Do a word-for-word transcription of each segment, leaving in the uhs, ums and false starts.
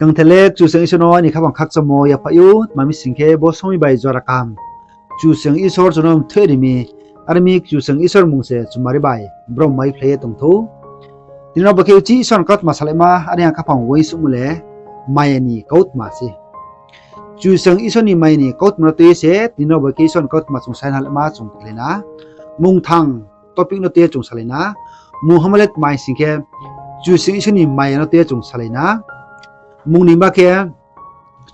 Kangther le Kchusoyang Isor no aini khaphang khakchangmo yaphaih ou, tma mi sing khe bo somoing bai jora kaham Kchusoyang Isor chung no mthoih ri mi, are mi Kchusoyang Isor mmung se chumari bai brom mai phlai ye tong thou. Tini no bo khe uchih Isor ni kautma salaima, are ang khaphang uaingsouhmo le maya ni kautma se. Kchusoyang Isor ni maya ni kautma no tui ye se tini no bo khe Isor ni kautma chung sai na le ma chung phlai na. Mungthang topic no tui ye chung salai na. Mungha ma le tma sing khe, Kchusoyang Isor ni maya no tui ye chung salai na. Mungni ma khe,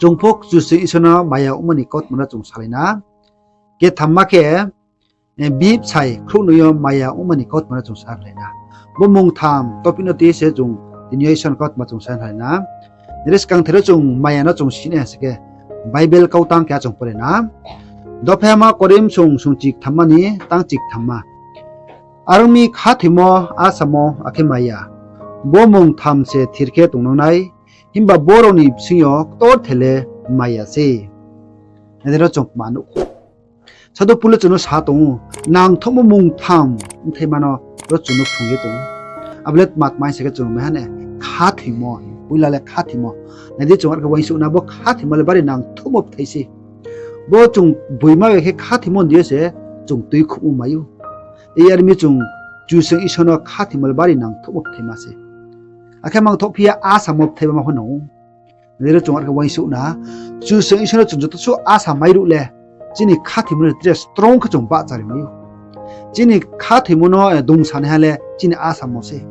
chung pho Kchusoyang Isor no maya ongma ni kautma no chung salai na. Kethamma khe, eh, bihih bsai khrouhnoi yo maya ongma ni kautma no chung salai na. Bo mungtham topic no tui ye se chung tini yo Isor ni kautma chung salai na. Nini skangther wo chung maya no chung sini ha sing khe, Bible kautang keha chung pore na. Dophaima Korinth song song chikthamma ni tang chikthamma. Are ong mi khathoimo, asamo, akhe maya, bo mungtham se thir khe tongnang nai, himba bo rao ni bsing yo ktorther le maya se. Nai di, ro chung kma nuh. Sadhu Pol le chung no sa tong ou, nangthouhmo mungtham bthaima no ro chung no phrung ye tong ou. Abo le tma tma sing khe chung mai ha ne, khathoimo, poila le khathoimo. Nai di, chung are khe uaingsouh na, bo khathoimo le bari nangthouhmo bthai se. Bo chung boima bai khe khathoimo ni yo se chung tuikhouhmo mai ou. Are mi chung Kchusoyang Isor no khathoimo le bari nangthouhmo bthaima se. Akhe mangthoh phi ya, asamo bthaima ma pho nang ou. Nai di, ro chung are khe uaingsouh na, Kchusoyang Isor no chung joto suh asa mai ruh le, chini khathoimo no tre strong khe chung bahchari mai ou. Chini khathoimo no, eh, dungsa naiha le chini asamo se.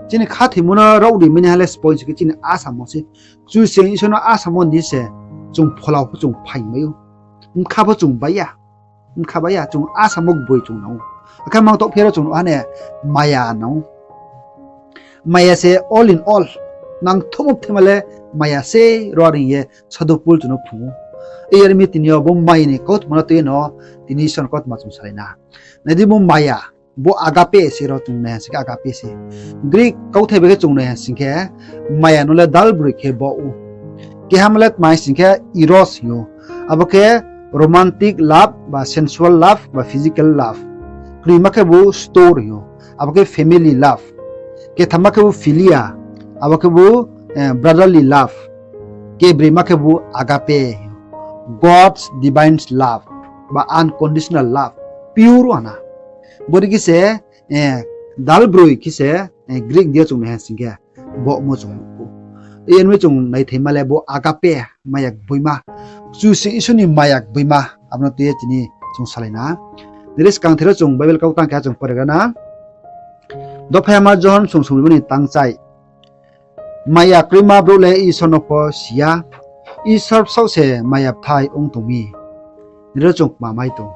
Chini khathoimo no raoh ri mai naiha le spoinsing khe chini asamo se. Kchusoyang Isor no asamo ni se chung phola pho chung phaing mai ou. Bkha pho chung bai ya. Bkha bai ya, chung asamo gboi chung nang ou. Akhe mangthoh phi ya ro chung nuh ha ne, maya nang ou. Maya se all in all. Nangthouhmo bthaima le maya se, ro are hing ye Sadhu Pol chung no phrung ou. Are mi tini yo bo maya ni kautma no tui ye no tini Isor ni kautma chung salai na. Nai di, bo maya, bo agape se, ro chung nai ha sing khe agape se. Greek kauthai bai khe chung nai ha sing khe, maya no le dal broi khe bo ou. Keha ma le tma sing khe eros hing ou. Abo khe romantic love ba sensual love ba physical love. Knoima khebu storge hing ou. Abo khe family love. Kethamma khebu philia. Abo khebu, eh, brotherly love. Kebroima khebu agape hing ou. God's divine love ba unconditional love. Pure wana. Bodei khe se, eh, dal broi khe se, eh, Greek deing yo chung nai ha sing khe, bo mo chung nuh ou. Are mi chung naithaima le bo agape, maya gboima. Kchusoyang Isor ni maya gboima, abo no tui ye tini chung salai na. Nini skangther wo chung Bible kautang keha chung pore gra na. Dophaima Johon song song ri ni tang chai. Maya kroima brouh le Isor no pho si ya. Isor bsaoh se maya bthai ong tong mi. Nini ro chung kma mai tong.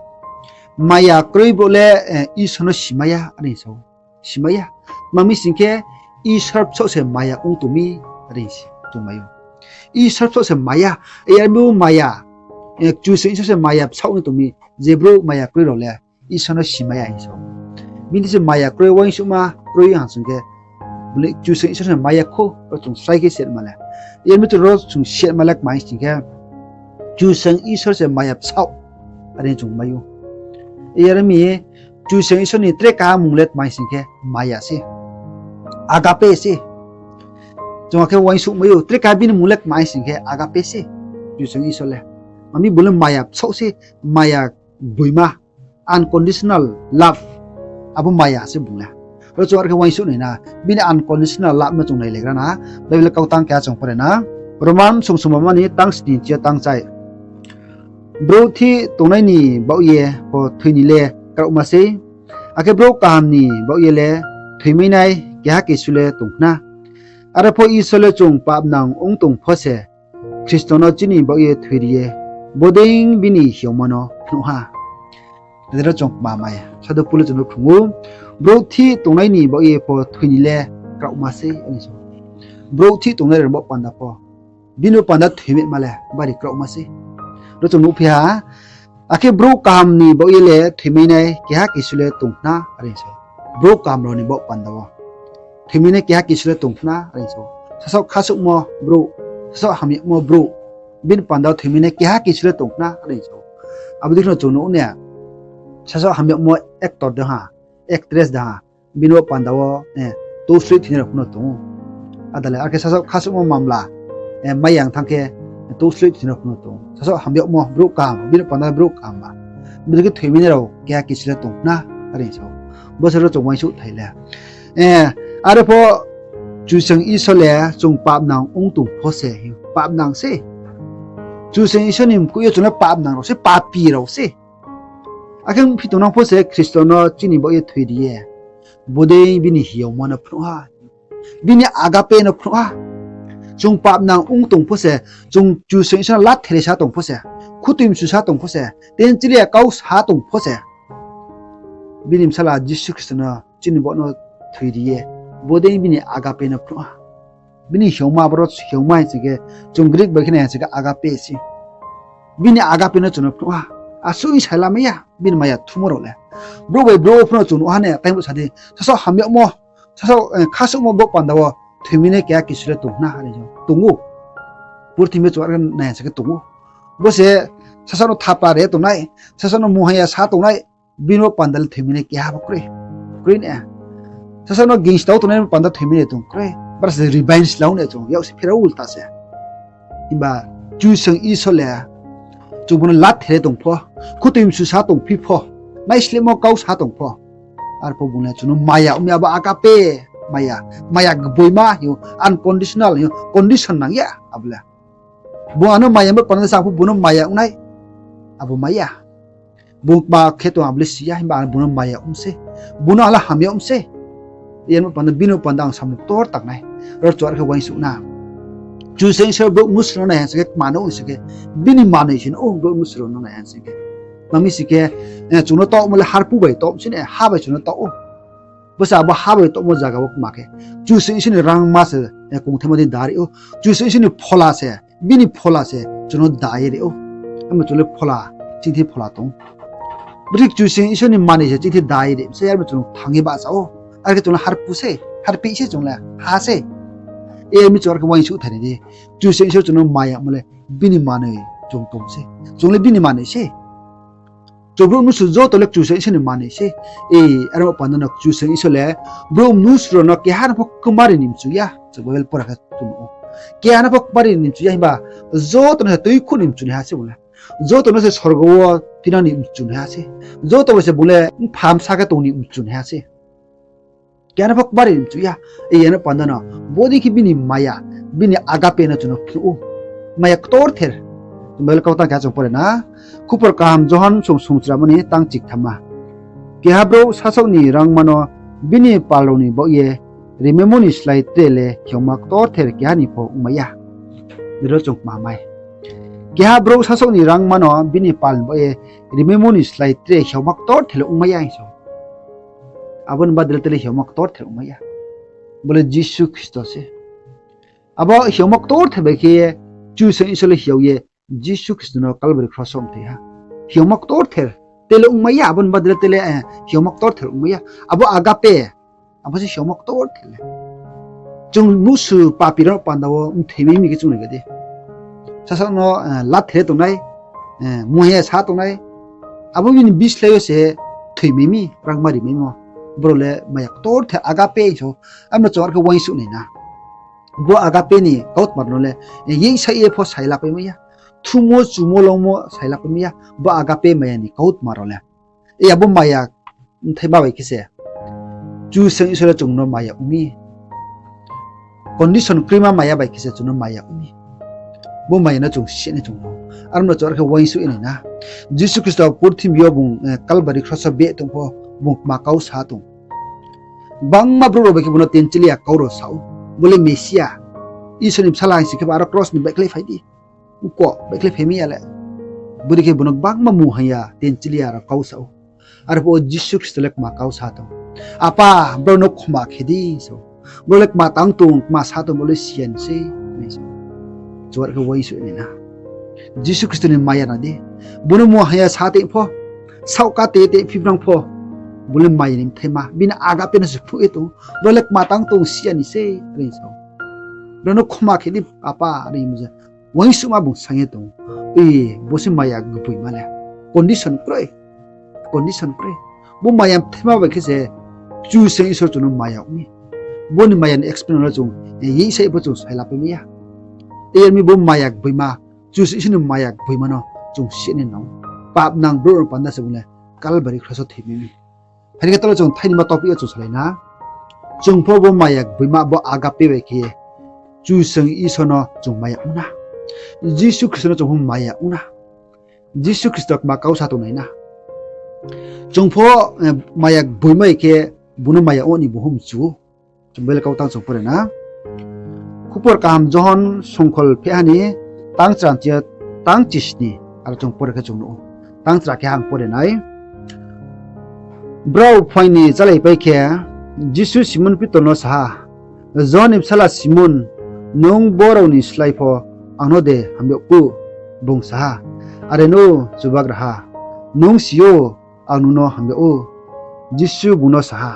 Maya kroi brouh le, eh, Isor no simai ya, are hing sa ou. Simai ya. Tma mi sing khe, Isor bsaoh se maya ong tong mi, are hing se chung mai ou. Isor bsaoh se maya, are mi maya, eh, Kchusoyang Isor se maya bsaoh ong tong mi, je brouh maya kroi rao le Isor no simai ya hing sa ou. Bini se maya kroi uaingsouhma kroi ha sing khe, bini Kchusoyang Isor se maya khou, ro chung srai khe sitma le. Are mi chung ro chung sitma le kma hing sing khe, Kchusoyang Isor se maya bsaoh, are chung mai ou. Are mi, Kchusoyang Isor ni tre kaha mung le tma hing sing khe, maya se. Agape se. Chung akhe uaingsouh mai ou, tre kaha bini mung le kma hing sing khe, agape se. Kchusoyang Isor le. Ami bung le maya bsaoh se, maya gboima, unconditional love, abo maya se bung le. Ro chung are khe uaingsouh nai na, bini unconditional love no chung nai le gra na, Bible kautang keha chung pore na, Roman song song bama ni tang sni chi yo tang chai. Brouh thih tongnai ni baoh ye pho thoi ni le kraohma sei, akhe brouh kaham ni baoh ye le thoimainai keha kisu le tong khna. Are pho Isor le chung papnang ong tong pho se, Khristo no chini baoh ye thoi ri ye, bodei bini hiaoma no phnuh ha. Nini ro chung kma mai, Sadhu Pol le chung no phrung ou, brouh thih tongnai ni baoh ye pho thoi ni le kraohma sei, are hing sa ou. Brouh thih tongnai rao ni baoh panda pho, bini baoh panda thoimaima le bari kraohma sei. Ro chung nuhphi ha, akhe brouh kaham ni baoh ye le thoimainai keha kisu le tong khna, are hing sa ou. Brouh kaham rao ni baoh panda wo thoimainai keha kisu le tong khna, are hing sa ou. Sasaoh khasouhmo brouh, sasaoh hamyagmo brouh, bini panda wo thoimainai keha kisu le tong khna, are hing sa ou. Abo dei khe no chung nuh ne, sasaoh hamyagmo actor de ha, actress de ha, bini baoh panda wo, eh, tousroi thoi nai rao pho no tong ou. Ada le, akhe sasaoh khasouhmo mamla, mai yang thanng khe, touhsloih thoi no phnuh tong. Sasaoh hamyagmo brouh kaham, bini panda brouh kaham ba. Bodei khe thoimainai rao keha kisu le tong khna, are sa ou. Bo se ro chung uaingsouhthai le. Are pho Kchusoyang Isor le chung papnang ong tong pho se, papnang se. Kchusoyang Isor ni mkoih yo chung le papnang rao se, papi rao se. Akhe ongphi tongnang pho se Khristo no chini baoh ye thoi ri ye. Bodei bini hiaoma no phnuh ha. Bini agape no phnuh ha. Chung papnang ong tong pho se, chung Kchusoyang Isor no lathere sa tong pho se, khutui msu sa tong pho se, tenchili ya kau sa tong pho se, bini bsala Jisu Khristo no chini baoh no thoi ri ye, bodei bini agape no phnuh ha. Bini hiaoma, aboro hiaoma hing sing khe, chung Greek bai khe nai hing sing khe agape se. Bini agape no chung no phnuh ha. Asuh hing sai lamai ya, bini maya thumo rao le. Brouh bai brouh pho no chung nuh ha ne, tei bo sa di, sasaoh hamyagmo, sasaoh khasuhmo bo panda wo thoimainai keha kisu le tong khna, are tong ou. Purthimbi chung are khe nai hing sing khe tong ou. Bo se sasaoh no thapa ri tongnai, sasaoh no mungha ya sa tongnai, bini bo panda le thoimainai keha bo kroi. Kroi ne. Sasaoh no gingstao tongnai bo panda thoimainai tong kroi. Bara se revenge lau ne chung, yak se pherao ulta se. Himba Kchusoyang Isor le, chung bo no lathere tong pho, khutui msu sa tongphi pho, naislehmo kau sa tong pho, arpho bung le chung no maya ong mi, abo agape maya, maya gboima hing ou, unconditional hing ou, condition nang ya abo le. Bung ano maya ong panda sa pho bung no maya ong nai, abo maya. Bung kma khe tong abo le si ya, himba bung no maya ong se. Bung no ang le hamya ong se. Iyar panda, bini panda ang samung ktor tangnai. Ro chung are khe uaingsouh na. Kchusoyang Isor brouh mnusu rao no nai hing sing khe kma no ong sing khe, bini manoi se no ong brouh mnusu rao no nai hing sing khe. Tma mi sing khe, chung no taohmo le harpu bai taoh se ne, ha bai chung no taoh ou. Bo se abo ha bai taohmo zaga wo kma khe, Kchusoyang Isor ni rangma se, kongthaima dei dari ou. Kchusoyang Isor ni phola se, bini phola se chung no da ye ri ou. Amo chung le phola, chingthi phola tong. Bodei Kchusoyang Isor ni manoi se chingthi da ye ri, se amo chung thanng ye bahcha ou. Are khe chung le harpu se, harpih se chung le, ha se. Iyar mi chung are khe uaingsouhthai nai di. Kchusoyang Isor chung no mayamo le bini manoi chung tong se. Chung le bini manoi se. Chung brouh mnusu joto le Kchusoyang Isor ni manoi se. Are panda no Kchusoyang Isor le brouh mnusu rao no keha no pho kmari ni mchu ya. Chung Bible pora khe chung ou. Keha no pho kmari ni mchu ya himba joto no se tuikhouh ni mchunaiha se bung le. Joto no se sorgo wo tuinang ni mchunaiha se. Joto bai se bung le mpha bsa khe tong ni mchunaiha se. Keha no pho kmari ni mchu ya. Iyar panda no bodei khe bini maya, bini agape no chung no phnuh ou. Maya ktorther. Chung Bible kautang keha chung pore na. Khupor kaham Johon song songchramo ni tang chikthamma. Keha brouh sasaoh ni rangma no bini pal rao ni baoh ye rimaimo ni slái tre le hiaoma ktorther keha ni pho ongmai ya. Ro chung kma mai. Keha brouh sasaoh ni rangma no bini pal ni baoh ye rimaimo ni slái tre hiaoma ktorther le ongmai ya hing sa ou. Abo ni badre tre le hiaoma ktorther ongmai ya. Bo le Jisu Khristo se. Abo hiaoma ktorther bai khe Kchusoyang Isor le hiao ye Jisu Khristo no Kalbari kros wo mthoi ha. Hiaoma ktorther tre le ongmai ya, abo ni badre tre le hiaoma ktorther ongmai ya. Abo agape, abo se hiaoma ktorther le. Chung mnusu papi rao panda wo mthoimai mi khe chung nai ga di. Sasaoh no lathere tongnai, mungha ya sa tongnai. Abo bini bislái yo se thoimai mi, rangma rimaimo. Boro le maya ktorther agape hing sa ou. Amo chung are khe uaingsouh nai na. Bo agape ni kautma rao no le, yeingsa ye pho sai lapai mai ya. Thumo, chumo, longmo sai lapai mai ya. Bo agape maya ni kautma rao le. Abo maya mthaima bai khe se Kchusoyang Isor le chung no maya ong mi. Condition kroima maya bai khe se chung no maya ong mi. Bo maya no chung sinai chung no. Aro no chung are khe uaingsouh ye nai na. Jisu Khristo purthimbi yo bung Kalbari kros wo beh tong pho, bung kma kau sa tong. Gbangma brouh rao bai khe bung no tenchili ya kau rao sa ou. Bo le Mesia, Isor ni bsala hing si khe ba aro kros ni baihkhlai phai di. Uko baihkhlai phai mi ya le. Bodei khe bung no gbangma mungha ya tenchili ya rao kau sa ou. Arphuh wo Jisu Khristo le kma kau sa tong. Apa, brao no khoma khe di, sa ou. Brao le kma tang tong, kma sa tong, brao le si ya ni sei, hing sa ou. Chung are khe uaingsouh nai na. Jisu Khristo ni maya nai di. Bung no mungha ya sa tei pho, saohka te te phibnang pho, bung le maya ni mthaima, bini agape no se phnuh ye tong ou. Brao le kma tang tong, si ya ni sei, are sa ou. Brao no khoma khe di, Apa, are hing ye uaingsouhma bung saing ye tong ou. Bo se maya gboima le. Condition kroi. Condition kroi. Bo maya mthaima bai khe se Kchusoyang Isor chung no maya ong mi. Bo ni maya ni explain no chung yeingsa ye pho chung sai lapai mai ya. Yar mi bo maya gboima, Kchusoyang Isor ni maya gboima no chung si nai nang. Papnang brouh rao panda se bung le Kalbari kros wo thoi mi. Phai khe taoh le chung thaini ma topic yo chung salai na. Chung pho bo maya gboima bo agape bai khe Kchusoyang Isor no chung maya ong na. Jisu Khristo no chung pho maya ong na. Jisu Khristo kma kau sa tongnai na. Chung pho, eh, maya gboima bai khe bung no maya ong ni bung hum chu. Chung Bible kau tang chung pore na. Khupor kaham Johon songkhol pheh ha ni tang chra chi, tang chisni, aro chung pore khe chung nuh ou. Tang chra khe ang pore nai. Brao phuaing ni chálaipai khe, Jisu Simon Pitor no sa ha, Johon ni bsala Simon, nung bo rao ni slái pho ang no de hamyag kuh? Bung sa ha, Are no, Chubagraha, nung si ou, ang nung no hamyag ou. Jisu bung no sa ha,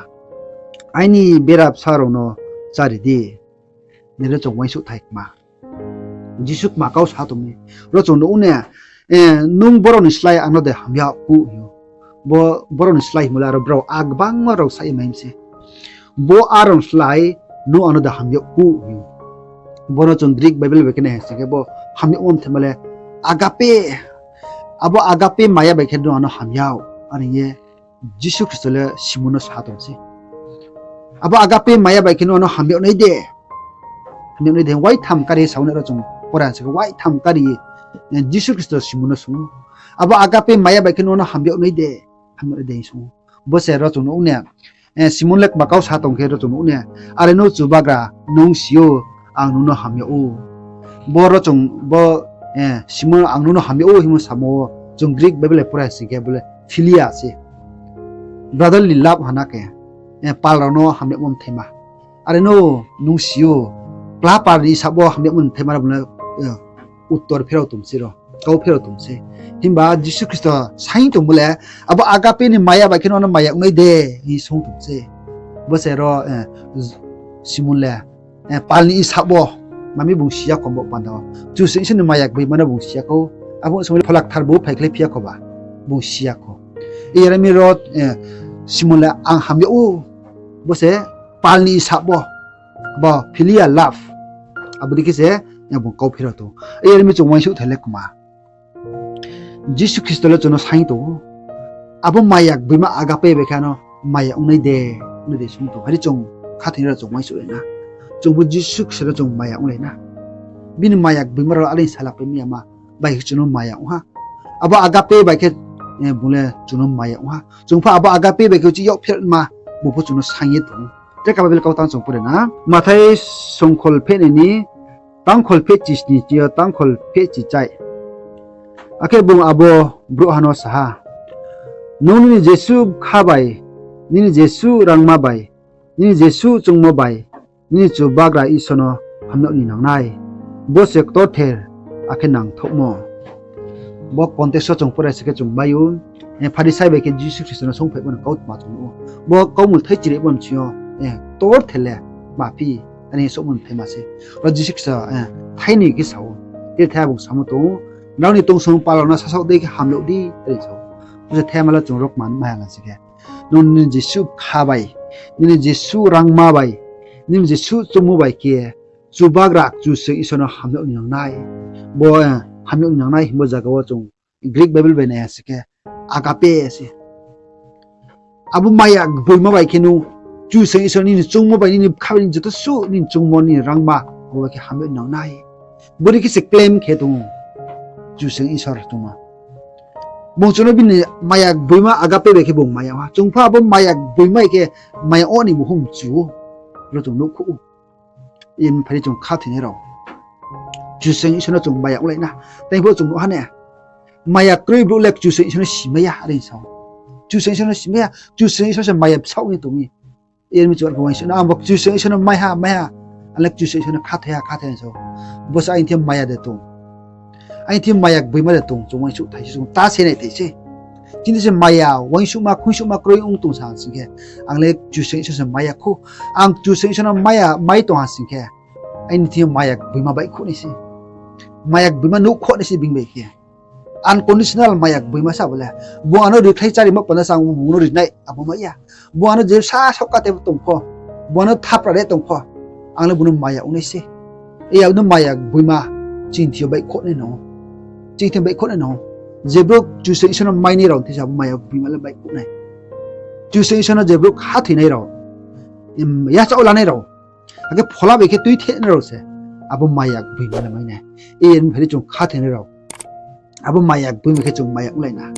Aini bera bsa rao no chári di. Nai ro chung uaingsouhthai kma. Jisu kma kau sa tong mi. Ro chung nuh ou ne, eh, nung brao ni slái ang no de hamyag kuh hing ou. Bo, brao ni slái hingmo le aro brao a gbangma rao sa ye mai mi se. Bo arao ni slái nung ang no de hamyag kuh hing ou. Bo no chung Greek Bible bai khe nai ha sing khe bo hamyagmo mthaima le agape. Abo agape maya bai khe nung ang no hamyag, are hing ye Jisu Khristo le Simon no sa tong se. Abo agape maya bai khe nung ang no hamyag nai de. Hamyag nai de, waitham kari sa ou ne ro chung pore ha sing khe waitham kari, eh, Jisu Khristo Simon no sung ou. Abo agape maya bai khe nung ang no hamyag nai de, hamyag nai de hing sung ou. Bo se ro chung nuh ou ne, eh, Simon le kma kau sa tong khe ro chung nuh ou ne, Are no, Chubagra, nung si ou, ang nung no hamyag ou. Bo ro chung, bo, eh, Simon ang nung no hamyag ou hingmo samo wo chung Greek Bible le pore ha sing khe bo le philia se. Brotherly love ha na khe, eh, pal rao no hamyagmo mthaima. Are no, nung si ou, kla pal ni sahka wo hamyagmo mthaima ro bung le, eh, uttor pherao tong se ro, kau pherao tong se. Himba Jisu Khristo saing tongmo le, abo agape ni maya bai khe nung ang no maya ong nai de, hing sung tong se. Bo se ro, eh, Simon le, eh, pal ni sahka wo, ma mi bung si ya kho bo panda wo. Kchusoyang Isor ni maya gboima no bung si ya khou. Abo song le Phola Kthar bo phaikhlai phi ya kho ba, bung si ya khou. Yar mi ro, eh, Simon le ang hamyag ou. Bo se pal ni sahka wo, bo philia love. Abo dei khe se, eh, bung kau pherao tong. Yar mi chung uaingsouhthai le kma. Jisu Khristo le chung no saing tong ou. Abo maya gboima agape bai khe ang no maya ong nai de, ong nai de sung tong. Are chung khathoinai rao chung uaingsouhlai na. Chung bo Jisu Khristo no chung maya onglai na. Bini maya gboima rao aleing salapai mi ya ma bai khe chung no maya ong ha. Abo agape bai khe, eh, bung le chung no maya ong ha. Chung pho abo agape bai khe uchih yagpherma bung pho chung no saing ye tong ou. Tre ka Bible kau tang chung pore na. Mathai songkhol pheh nai ni tangkhol pheh chisni chi yo tangkhol pheh chichai. Akhe bung abo brouhha no sa ha, Nung nini jesuh bkha bai, nini jesuh rangma bai, nini jesuh choungmo bai, nini Chubagra Isor no hamyag ni nang nai. Bo se ktorther, akhe nangthouhmo. Bo context wo chung pore sing khe chung mai ou, eh, Pharisai bai khe Jisu Khristo no songphaimo ni kautma chung nuh ou. Bo kaumul thai chirimo ni sing yo, eh, ktorther le ma phi, are souhmo ni thaima se. Ro Jisu Khristo, eh, thaini khe sa ou. Tre thai bung samo tong ou, Nrao ni tongsong pal rao no sasaoh dei khe hamyag di, are sa ou. Bo se thaima le chung rokma mai ha na sing khe, nung nini jesuh bkha bai, nini jesuh rangma bai, nini jesuh choungmo bai khe Chubagra Kchusoyang Isor no hamyag ni nang nai. Bo, eh, hamyag ni nang nai hingmo zaga wo chung Greek Bible bai nai ha sing khe agape se. Abo maya gboima bai khe nung Kchusoyang Isor nini choungmo bai, nini bkha bai, nini joto suh nini choungmo, nini rangma, abo bai khe hamyag ni nang nai. Bodei khe se claim khe tong ou Kchusoyang Isor tongma. Bung chung no bini maya gboima agape bai khe bung maya ong ha. Chung pho abo maya gboima bai khe maya ong ni bung hum chu ou. Ro chung nuhkhouh ou. Yen phai di chung khathoinai rao, Kchusoyang Isor no chung maya onglai na. Tai pho chung nuh ha ne, maya kroi brouh le Kchusoyang Isor no simai ya, are sa ou. Kchusoyang Isor no simai ya, Kchusoyang Isor se maya bsaoh ni tong mi. Yen mi chung arphuh uaingsouh na, ang bo Kchusoyang Isor no mai ha, mai ha. Ang le Kchusoyang Isor no khathoi ha, khathoi ha sa ou. Bo se aini thing maya de tong, aini thing maya gboima de tong, chung uaingsouhthai se, chung ta se nai thai se. Chini se maya uaingsouhma, khuingsouhma kroi ong tong sa sing khe, ang le Kchusoyang Isor se maya khou. Ang Kchusoyang Isor no maya mai tong ha sing khe, aini thing maya gboima baihkhouh nai se. Maya gboima nuhkhouh nai se bini bai khe. Unconditional maya gboima sa bo le. Bung ano rikhlai chárimo panda se ang bung no rinai, abo mai ya. Bung ano je sa saohka te tong pho, bung ano thapra de tong pho, ang le bung no maya ong nai se. Iya no maya gboima, chini thing yo baihkhouh nai no. Chini thing baihkhouh nai no. Je brouh Kchusoyang Isor no mainai rao thing se abo maya gboima le baihkhouh nai. Kchusoyang Isor no je brouh khathoinai rao, yachaoh lanai rao, akhe phola bai khe tuithenai rao se abo maya gboima le mai nai. Iye ni phai di chung khathoinai rao, abo maya gboima khe chung maya onglai na.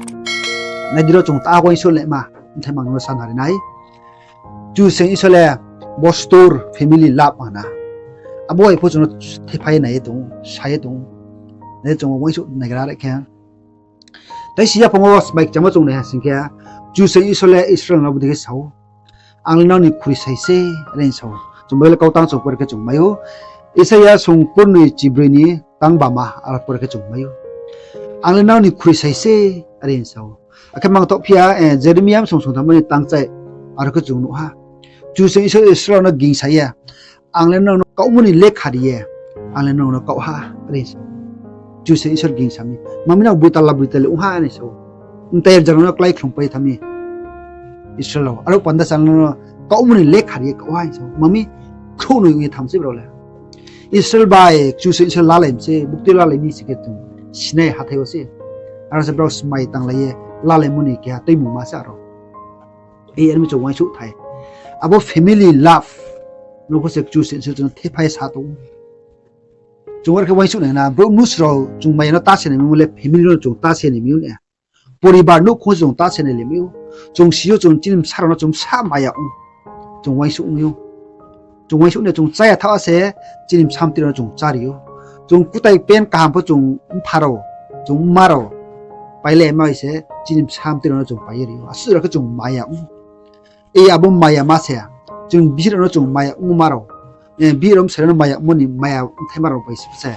Nai di ro chung ta uaingsouh le ma, bthai mang no sanari nai. Kchusoyang Isor le bo store family love ha na. Abo bai pho chung no thephai ye nai ye tong ou, sa ye tong ou. Nai chung uaingsouh naigra re khe. Tei si yaphang wo smai kchamo chung nai ha sing khe, Kchusoyang Isor le Israel no bodei khe sa ou, Ang le nrao ni khuri sai se, are hing sa ou. Chung Bible kautang chung pore khe chung mai ou. Isaia song kurnoi chibroi ni tang bama aro pore khe chung mai ou. Ang le nrao ni khuri sai se, are hing sa ou. Akhe mangthoh phi ya, Jeremia song songtham ni tang chai, aro khe chung nuh ha. Kchusoyang Isor Israel no gingsa ye, Ang le nrao no kaohmo ni lekha ri ye, ang le nrao no kaoh ha, are hing sa ou. Kchusoyang Isor gingsa mi. Mami nrao boitala boitali ong ha, are hing sa ou. Mtai rjang no klái khlumpai tha mi. Israel rao, aro panda se ang le nrao no kaohmo ni lekha ri ye kaoh ha, hing sa ou. Mami khrouhnoi ong ye tham se brao le. Israel bai Kchusoyang Isor lalai mi se, bukti lalai mi se khe chung Sinai hathái wo se. Aro se brao smai tanglai ye lalaimo ni keha tuimungma se aro. Iye mi chung uaingsouh thai. Abo family love no pho se Kchusoyang Isor chung no thephai sa tong ou. Chung are khe uaingsouh nai na, brouh mnusu rao chung maya no ta se nai mi le family no chung ta se nai mi ou na. Poribar nouhkhong se chung ta se nai le mi ou. Chung si ou chung chini bsa rao no chung bsa maya ong. Chung uaingsouh ong ou. Chung uaingsouh nai chung cháya thaoh se chini bsa mtoi rao no chung chári ou. Chung kutai pen kaham pho chung mpha rao, chung mma rao pailai mai se chini bsa mtoi rao no chung pai ye ri ou. Asuh rao khe chung maya ong. Ei abo maya ma se, chung bihih rao no chung maya ongma rao, bihih rao bsai rao no maya ongmo ni maya bthaima rao bai se se.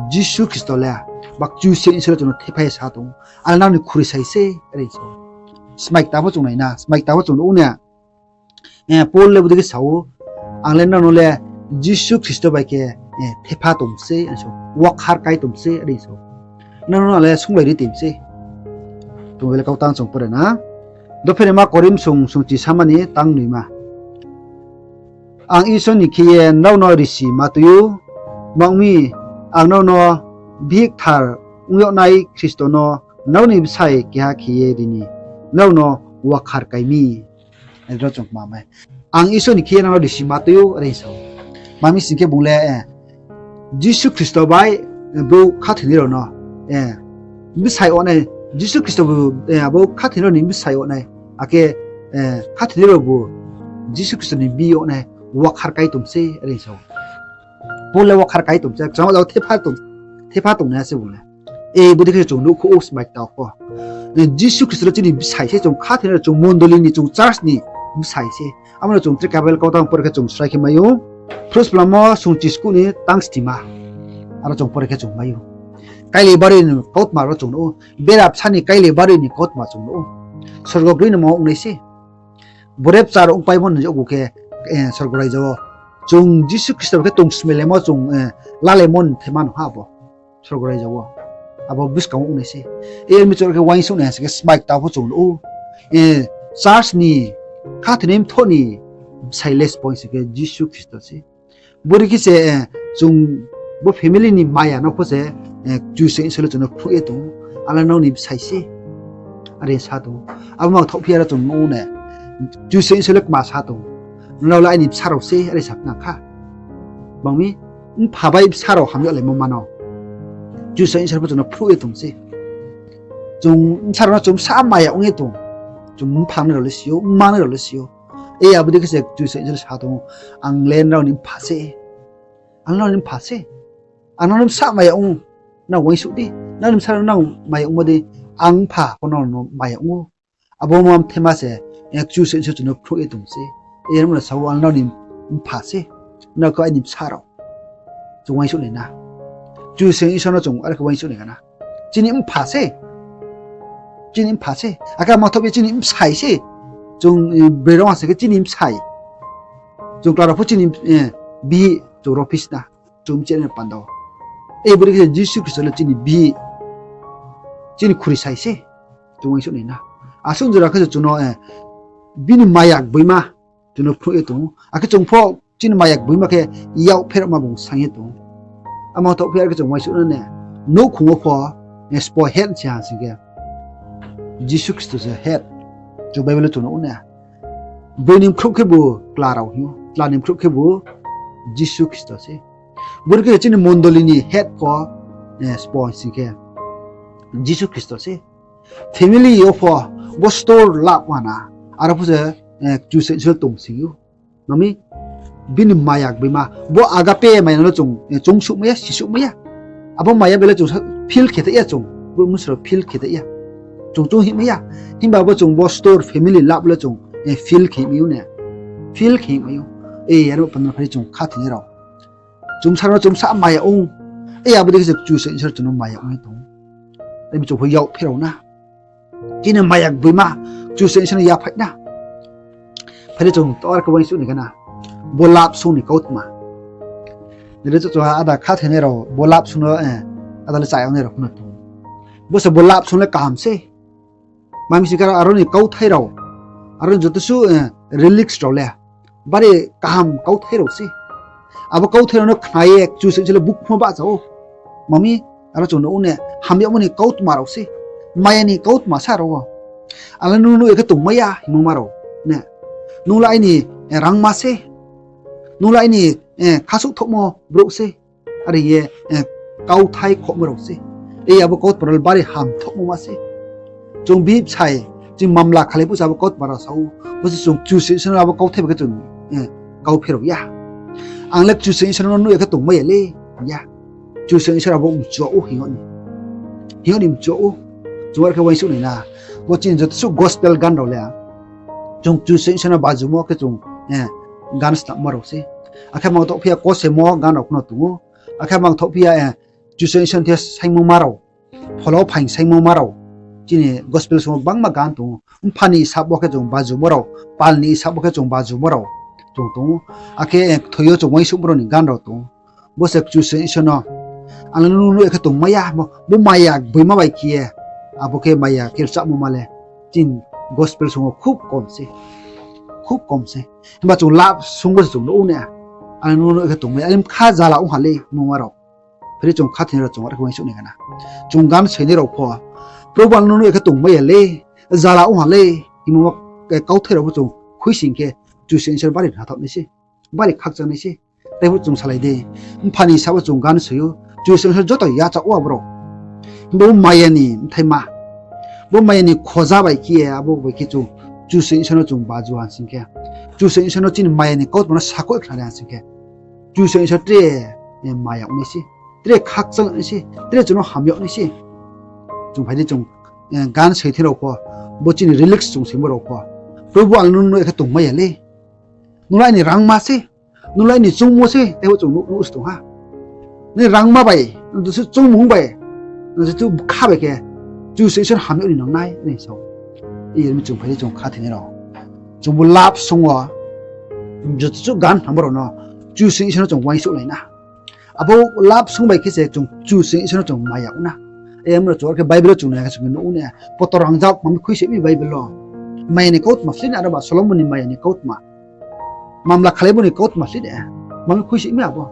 Jisu Khristo le, ba Kchusoyang Isor le chung no thephai sa tong ou, Ang le nrao ni khuri sai se, are sa ou. Smai kta pho chung nai na, smai kta pho chung nuh ou na. Paul le bodei khe sa ou, Ang le nrao no le Jisu Khristo bai khe thepha tong se, are sa ou, wakhar kai tong se, are sa ou. Nrao no le sunglai ri tong se. Chung le kautang chung pore na. Dopherema Korinth song songchi sama ni tang noima. Ang Isor ni khe ye nrao no risi ma tui ou, mang mi ang nrao no bihih kthar ong yag nai Khristo no nrao ni bsai keha khe ye ri ni nrao no wakhar kai mi. Ro chung kma mai. Ang Isor ni khe ye nrao no risi ma tui ou, are sa ou. Ma mi sing khe bung le, Jisu Khristo bai brouh khathoinai rao no bsai yag nai, Jisu Khristo bu, abo khathoinai rao ni bsai yag nai, akhe khathoinai rao bu Jisu Khristo ni bihih yag nai, wakhar kai tong se, are sa ou. Paul le wakhar kai tong se, kchama jao thepha tong, thepha tongnai se bung le. Bodei khe chung nuhkhouh ou smai kta pho. Jisu Khristo le chini bsai se, chung khathoinai rao, chung mondoli ni, chung church ni bsai se. Abo no chung tre Bible kautang pore khe chung srai khe mai ou. Phrusplamo songchi skuh ni tang stima. Aro chung pore khe chung mai ou. Kailai baroi ni kautma ro chung nuh ou. Bera bsa ni kailai baroi ni kautma chung nuh ou. Sorgo kroi no mo ong nai se. Bo rapture ongpaimo ni yakgu khe, sorgo raija wo chung Jisu Khristo bai khe tong smailaimo chung lalaimo ni thema no ha bo. Sorgo raija wo. Abo buskang wo ong nai se. Yar mi chung khe uaingsouh nai ha se khe smai kta pho chung nuh ou. Church ni khathoinai mthoh ni bsai le spoi se khe Jisu Khristo se. Bodei khe se, chung bo family ni maya no pho se, Kchusoyang Isor le chung no phnuh ye tong ou. Ang le nrao ni bsai se, are sa tong ou. Abo mangthoh phi ya ro chung nuh ou na. Kchusoyang Isor le kma sa tong ou. Nrao le aini bsa rao se, are sa phi nang kha. Bang mi, mpha bai bsa rao hamyag laimo ma no Kchusoyang Isor pho chung no phnuh ye tong se. Chung bsa rao no chung bsa maya ong ye tong. Chung mphangnai rao le si ou, mmangnai rao le si ou. Abo dei khe se Kchusoyang Isor sa tong ou, Ang le nrao ni mpha se. Ang nrao ni mpha se. Ang nrao ni bsa maya ong ou. Nrao uaingsouh di. Nrao ni bsa rao nrao maya ongmo dei, ang mpha pho nrao no maya ong ou. Abo ma mthaima se, Kchusoyang Isor chung no phnuh ye tong se. Yar mi no sa ou, Ang nrao ni mpha se. Nrao khe aini bsa rao. Chung uaingsouh nai na. Kchusoyang Isor no chung are khe uaingsouh nai na. Chini mpha se. Chini mpha se. Akhe mangthoh ye chini bsai se. Chung, broi rao ha se khe chini bsai. Chung kla rao pho chini bihih chung ro phi sna. Chung mchih nai panda wo. Bodei khe Jisu Khristo le chini bihih, chini khuri sai se. Chung uaingsouh nai na. Asuh jora khe se chung no, bini maya gboima chung no phnuh ye tong ou. Akhe chung pho chini maya gboima khe yak pherama bung saing ye tong ou. Amo thaoh phi are khe chung uaingsouh na ne, nouhkhong wo pho, eh, sbo head se ha sing khe, Jisu Khristo se head. Chung Bible wo chung nuh ou na. Broi ni mkhrouh khebu chla rao hing ou, chla ni mkhrouh khebu Jisu Khristo se. Bo ni khe chini mondoli ni head pho, eh, sbo sing khe Jisu Khristo se. Family yo pho bo store lab wana, aro pho se, eh, Kchusoyang Isor tong sing ou. Mami, bini maya gboima, bo agape maya no chung, eh, choungsouhmai ya, sisouhmai ya. Abo maya bele chung sa-, feel khe ta ya chung, bo mnusu rao feel khe ta ya. Chung chung hingmai ya. Himba bo chung bo store family love le chung, eh, feel khe mai ou ne. Feel khe mai ou. E, aro panda phai di chung khathoinai rao. Chung sa no chung sa maya ong. E, abo dei khe se Kchusoyang Isor chung no maya ong ye tong ou. Tei chung pho yak pherao na. Chini maya gboima, Kchusoyang Isor no yaphaih na. Phai di chung to are khe uaingsouh ni khe na. Bo love song ni kautma. Nai di chung ada khathoinai rao, bo love song no, eh, ada le chaya ongnai rao pho no tong ou. Bo se bo love song le kaham se. Mami si khe aro ni kauthai rao, aro ni joto su, eh, lyrics rao le bari kaham kauthai rao se. Abo kauthai rao no khna ye Kchusoyang Isor le bukhuma bahcha ou. Mami, aro chung nuh ou ne, hamyagmo ni kautma rao se. Maya ni kautma sa rao wo. Ang le nung no nuh ya khe tongmai ya hingmo ma rao. Ne, nung le aini, eh, rangma se. Nung le aini, eh, khasouh thohmo brouh se. Are hing ye, eh, kauthai khohmo rao se. E, abo kautma rao le bari hamthohmo ma se. Chung bihih bsai, chini mamla khalai phuh se abo kautma rao sa ou. Bo se chung Kchusoyang Isor no abo kauthai bai khe chung, eh, kau pherao ya. Ang le Kchusoyang Isor no nuh ya khe tongmai ya le, ya. Kchusoyang Isor abo mchu ou hing ou ni. Hing ou ni mchu ou. Chung are khe uaingsouh nai na. Bo chini joto su gospel gan rao le, chung Kchusoyang Isor no bajumo khe chung, eh, gan snammo rao se. Akhe mangthoh phi ya kosemo gan rao pho no tong ou. Akhe mangthoh phi ya, eh, Kchusoyang Isor ni the saingmo ma rao, phola wo phaing saingmo ma rao. Chini gospel song wo gbangma gan tong ou. Mpha ni sap wo khe chung bajumo rao, pal ni sap wo khe chung bajumo rao chung tong ou. Akhe, eh, kthoi yo chung uaingsouhmo rao ni gan rao tong ou. Bo se Kchusoyang Isor no, ang le nung no nuh ya khe tongmai ya, bo, bo maya gboima bai khe ye, abo khe maya khe rchahmo ma le, chini gospel song wo khub kom se. Khub kom se. Himba chung love song wo se chung nuh ou ne, ang le nung no nuh ya khe tongmai ya, ang le bkha jala ong ha le hingmo ma rao. Phai di chung khathoinai rao chung are khe uaingsouh nai khe na. Chung gan soinai rao pho, Probhu, ang le nung no nuh ya khe tongmai ya le, jala ong ha le hingmo ma, eh, kauthai rao pho chung khuisoing khe, Kchusoyang Isor bari khnathaoh nai se, bari khakchang nai se. Tei pho chung salai di, mpha ni sap wo chung gan soi ou, Kchusoyang Isor joto yachaoh ou abo rao. Himba bo maya ni bthaima, bo maya ni khoja bai khe ye, abo bai khe chung Kchusoyang Isor no chung baju ha sing khe, Kchusoyang Isor no chini maya ni kautma no sakhouh khnari ha sing khe, Kchusoyang Isor tre, eh, maya ong nai se, tre khakchang nai se, tre chung no hamyag nai se. Chung phai di chung, eh, gan soithai rao pho, bo chini lyrics chung soimo rao pho, Probhu, ang le nung no nuh ya khe tongmai ya le, nung le aini rangma se, nung le aini choungmo se, tei pho chung nuh, nuh se tong ha. Nini rangma bai, nung se choungmung bai, nung se bkha bai khe, Kchusoyang Isor hamyag ni nang nai, are sa ou. Iyar mi chung phai di chung khathoinai rao, chung bo love song wo, joto su gan thanngmo rao no, Kchusoyang Isor no chung uaingsouhlai na. Abo love song bai khe se chung Kchusoyang Isor no chung maya ong na. Iyar mi rao chung are khe Bible wo chung nai khe chung nuh ou ne, kotor rangjak mami khuisoing mi Bible wo. Maya ni kautma sini aro ba Solomon ni maya ni kautma. Mamla khalai bo ni kautma sini, mami khuisoing mi abo.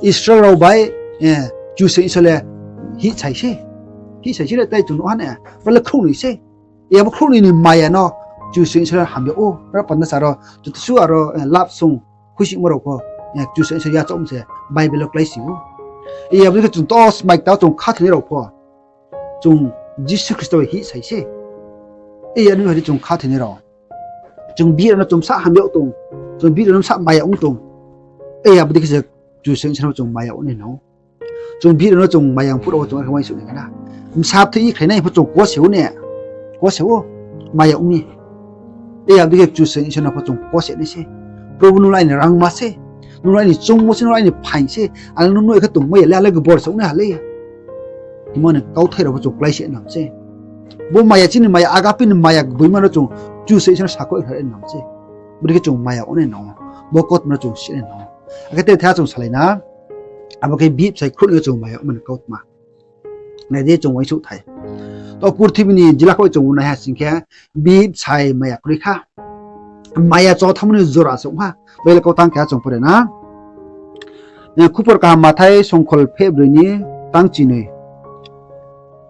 Israel rao bai, eh, Kchusoyang Isor le hihsai se. Hihsai se le tei chung nuh ha ne, bo le khrouhnoi se. Abo khrouhnoi ni maya no Kchusoyang Isor hamyag ou, aro panda sa ro, joto su aro, eh, love song khuisoingmo rao pho, eh, Kchusoyang Isor yachaohmo se Bible wo kláisi ou. Abo dei khe chung to smai kta wo chung khathoinai rao pho, chung Jisu Khristo bai hihsai se. Iyar mi phai di chung khathoinai rao, chung bihih rao no chung bsa hamyag tong, chung bihih rao no bsa maya ong tong. Abo dei khe se Kchusoyang Isor no chung maya ong nai nang ou. Chung bihih rao no chung maya ong phuh rao wo chung are khe uaingsouh nai khe na. Bsa bthai khainai pho chung kose ou ne, kose ou, maya ong mi. Abo dei khe Kchusoyang Isor no pho chung kose nai se. Probhu, nung le aini rangma se, nung le aini choungmo se, nung le aini phaing se, ang le nung no nuh ya khe tongmai ya le, ang le gbor se ong nai ha le. Hingmo ni kauthai rao pho chung kláisi nang se. Bo maya chini maya, agape ni maya gboima no chung Kchusoyang Isor no sakhouh khnari nang se. Bo dei khe chung maya ong nai nang ou. Bo kautma no chung si nai nang ou. Akhe tre thaiha chung salai na. Abo khe bihih bsai khrouhnoi yo chung maya ongmo ni kautma. Nai di chung uaingsouh thai. To purthimbi ni jila khe chung nai ha sing khe, bihih bsai maya kroi kha. Maya chothamo ni jora se ong ha. Bible kau tang khe ha chung pore na. Khupor Kaham Mathai songkhol phehbroi ni tang chinoi.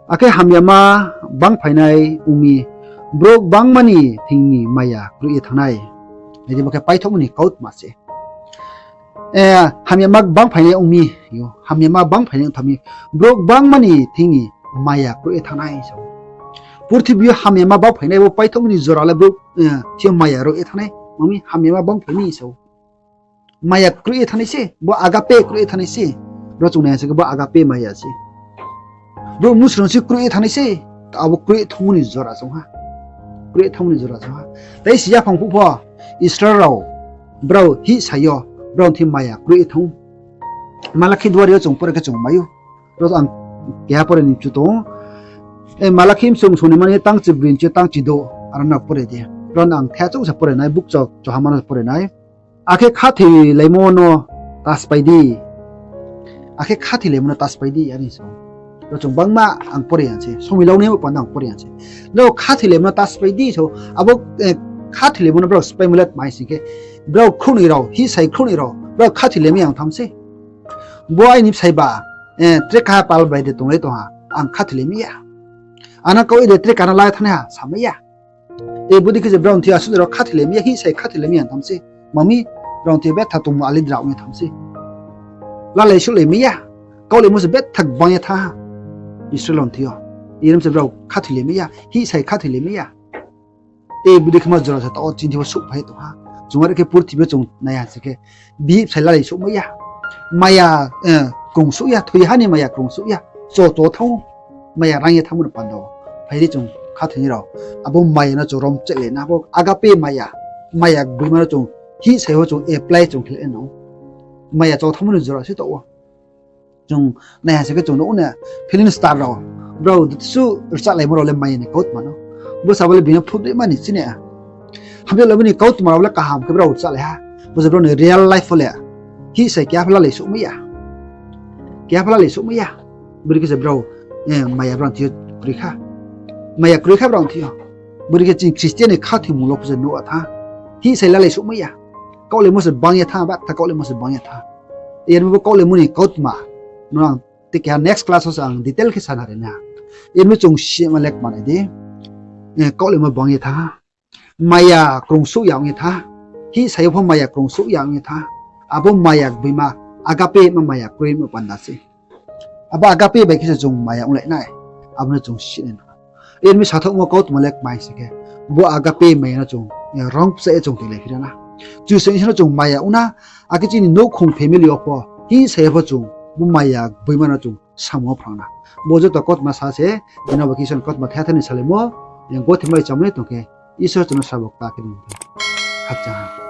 Akhe hamyama bangphainai ong mi, brouh gbangma ni thing ni maya kroih ye thanng nai. Nai di, bo khe paithaohmo ni kautma se. Hamyama bangphainai ong mi, hamyama bangphainai ong thanng mi, brouh gbangma ni thing ni maya kroih ye thanng nai sa ou. Purthimbi yo hamyama bangphainai bo paithaohmo ni jora le brouh thing yo maya kroih ye thanng nai. Ma mi hamyama bangphai mi sa ou. Maya kroih ye thanng nai se, bo agape kroih ye thanng nai se. Ro chung nai ha se khe bo agape maya se. Brouh mnusu rao se kroih ye thanng nai se, abo kroih thanngmo ni jora chung ha. Kroih thanngmo ni jora chung ha. Tai si yaphang phuh pho, Israel rao, brao hihsai yo, brao thing maya kroih ye thanng ou. Malakhi duari yo chung pore khe chung mai ou. Ro ang keha pore ni mchu tong ou. Malakhi msong song ni mani tang chibroi ni tang chidouh, aro no pore di. Ro ang thea chouh se pore nai, bukchok chohama no pore nai. Akhe khathoilaimo no ta sphái di. Akhe khathoilaimo no ta sphái di, ani sa ou. Ro chung bangma ang pore ya se, somoi lau nai panda ang pore ya se. Ro khathoilaimo no ta sphái di sa ou, abo khathoilaimo no brao spháimo le tma hing khe, brao khrouhnoi rao, hihsai khrouhnoi rao, brao khathoilai mi ya ong tham se. Bo aini bsai ba, tre kaha pal bai de tonglai tong ha, ang khathoilai mi ya. Ano kau ye de tre kana la thanng nai ha, samai ya. Bodei khe se brao thing yo asuh rao khathoilai mi ya, hihsai khathoilai mi ya ong tham se. Ma mi, brao thing yo betha tongmo alidra ong ye tham se. Lalai souhlai mi ya, kaulaimo se betha gbang ye thanng ha. Israel rao thing yo. Irom se brao khathoilai mi ya, hihsai khathoilai mi ya. Bodei khe ma jora se taoh wo chini thing yo souhphai ye tong ha. Chung are khe purthimbi yo chung nai ha se khe, bihih bsai lalai souhmai ya. Maya krungsouh ya, thoi ha ni maya krungsouh ya. Cho cho thanng ou, maya rang ye thanngmo no panda wo. Phai di chung khathoinai rao, abo maya no chung romchehlai na, abo agape maya, maya gboima no chung hihsai wo chung apply chung khe le nang ou. Maya cho thanngmo ni jora se taoh wo. Chung nai ha se khe chung nuh ou na, film star rao, brao suh rchahlaimo rao le maya ni kautma no. Bo sabo le bini phutdima ni chini. Hamya le bini kautma rao le kaham khe brao rchahlai ha. Bo se brao ni real life wo le hihsai keha pho lalai souhmai ya. Keha pho lalai souhmai ya. Bodei khe se brao maya brao thing yo kroi kha. Maya kroi kha brao thing yo. Bodei khe chini Christian ni khathoimung lo pho se nuh a tha. Hihsai lalai souhmai ya. Kaulaimo se bang ye tha, batha kaulaimo se bang ye tha. Yar mi bo kaulaimo ni kautma no ang te keha next class wo se ang detail khe sana ri na. Yar mi chung sima le kmanai di. Kaulaimo bang ye tha. Maya krungsouh ya ong ye tha. Hihsai yo pho maya krungsouh ya ong ye tha. Abo maya gboima, agape ma maya kroimo panda se. Abo agape bai khe se chung maya onglai nai. Abo no chung sinai na. Yar mi sathouhmo kautma le kmai se khe, bo agape maya no chung rong kcha ye chung kelai phi ra na. Kchusoyang Isor no chung maya ong na, akhe chini nouhkhong family yo pho, hihsai yo pho chung bo maya gboima no chung samung wo phrang na. Bo joto kautma sa se, bini bo khe Isor ni kautma thethar ni salaimo, gothe mai chamai tong khe, Isor chung no srabo kta khe ri. Khakchang ha.